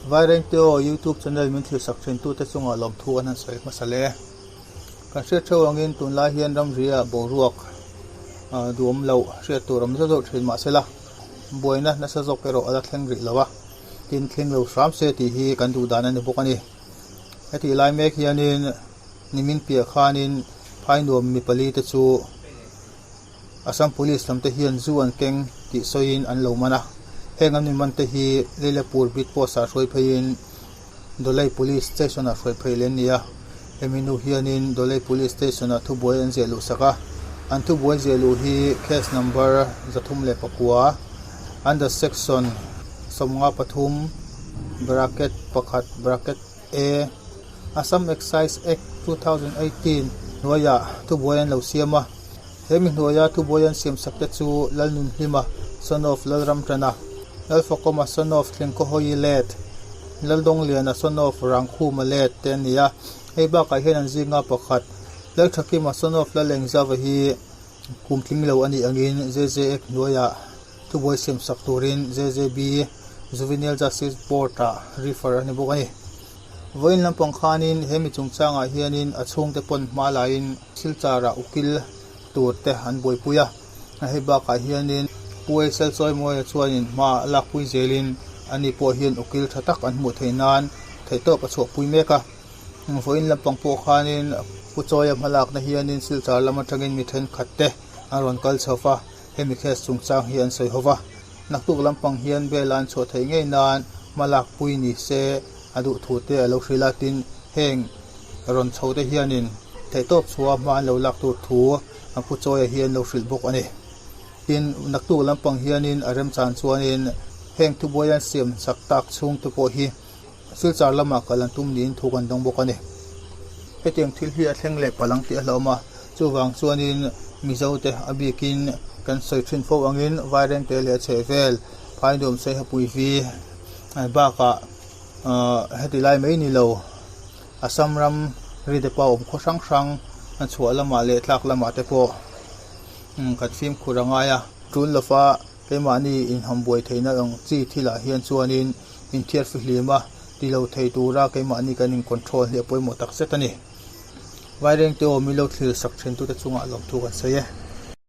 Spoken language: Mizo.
Vairengteo YouTube channel min thilsak thintute chungah lawmthu an han sawi hmasa hle. Kan hriat theuh angin tunlai hian ramria boruak duhawm loh hriat tur awm zauh zauh thin mahsela buaina nasa zawk erawh a la thleng rih lo a, tin thleng lo hram se tih hi kan duh dan a ni bawk a ni. Hetih lai mek hianin nimin piah khanin phainuam mi pali te chu Assam Police lam te hian zu an keng tih sawiin an lo man a, heng an mi man te hi Leilapur beat post ah hruai pheiin Dolei Police Station ah hruai phei leh an ni a, hemi hnu hianin Dolei Police Station ah thubuai an ziah luh sak a, an thubuai ziah luh hi case number 309 under section 53 bracket pakhat bracket A Assam Excise Act 2018 hnuaiah thubuai an lo siam a. He mi hnuaia thubuai an siam sak te chu Lalnunhlima, son of Lalramtana, Lalfakawma, son of Thlengkawhawi Let, Laldawngliana, son of Rangkhuma Let te an ni a. Hei bakah hian an zinga pakhat Lalthakima, son of Lalengzava hi kum tling lo a nih angin JJ Act hnuaiah Thubuai siam sak turin JJB Juvenile Justice Board-ah refer a ni bawk a ni. Vawiin lampang khanin he mi chungchangah hianin a chhungte pawn hma laiin Silchar-ah ukil tur te an buaipui a. Hei bakah hianin Pu Aisel Chawimawia chuanin hma lakpui zelin ani pawh hian ukil tha tak an hmuh theih nan theihtawp a chhuahpui mek a. Vawiin lampang pawh khanin Pu Chawia hmalakna hianin Silchar lam atangin mi thenkhat te an rawn kal chho va. Hemi case chungchang hi an sawi hova, naktuk lampang hian bail an chhuah theih ngei nan hma lakpui ni se a duh thu te a lo hrilh a, tin heng rawn chho te hianin theihtawp chhuah hma an lo lak tur thu an Pu Chawia hi an lo hrilh bawk a ni. Tin, naktuk lampang hianin a remchan chuanin heng thubuai an siam chak tak chhung te pawh hi Silchar lamah kal an tum niin thu kan dawng bawk a ni. Hetiang thil hi a thleng leh palh ang tih a hlauhawm a, chuvang chuanin Mizote a bikin kan sawi thin fo angin Vairengte leh a chheh vel Phainuam Saihapui vi bakah heti lai mai ni lo Assam ram Ridepa awm khaw hrang hrang chhuah lamah leh tlak lamah te pawh kan fimkhur a ngai a. Tul lova Keimahni inhambuai theihna ang chi thilah hian chuanin inthiar fihlim a ti lo thei tura keimahni kan in control hi a pawimawh tak zet a ni. Vairengte aw milo thlir sak thentute chungah lawmthu kan sawi e.